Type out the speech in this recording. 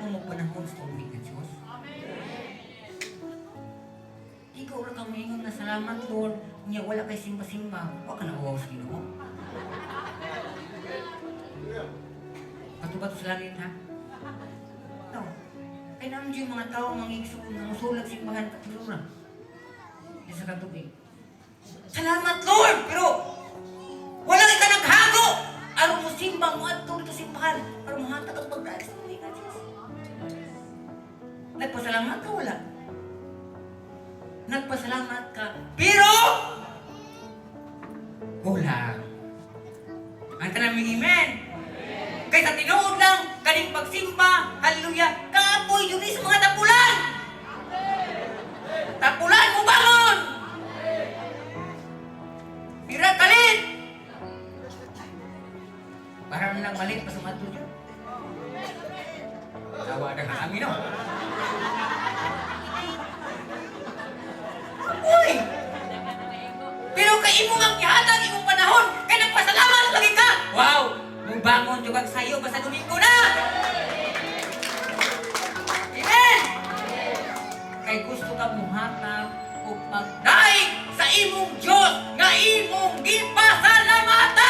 Kabalo mo panahon sa tubig ng Diyos? Ikaw ra ka moingon na, "Salamat, Lord," nya wala kay simba-simba, wa ka na uwaw sa Ginoo. Bato-bato sa langit, ha? No. Kay naman yung mga tao mga igsoon nga musulag simbahan katulura. Isa ka tubig. "Salamat, Lord!" Pero wala ka naghago! Aron mo simba mo adto dito simbahan para mohatag ang pagdaig sa mga Diyos. Nagpasalamat ka, wala? Nagpasalamat ka, pero kulang. Ang tanang amen. Kay sa tinuod lang, kaning pagsimba, hallelujah, kaapoy yun sa mga tapulan. Tapulan mo bangon! Pira kalit! Para na nagmalit pa sa mga dyan. Tawa na nga kami, no? Uy! Pero kay imo nga gihatag imong panahon, kay nagpasalamat lagi ka. Wow! Mubangon jud kag sayo basta Domingo na. Amen. Kay gusto ka muhatag og pagdaig sa imong Dios nga imong gipasalamatan.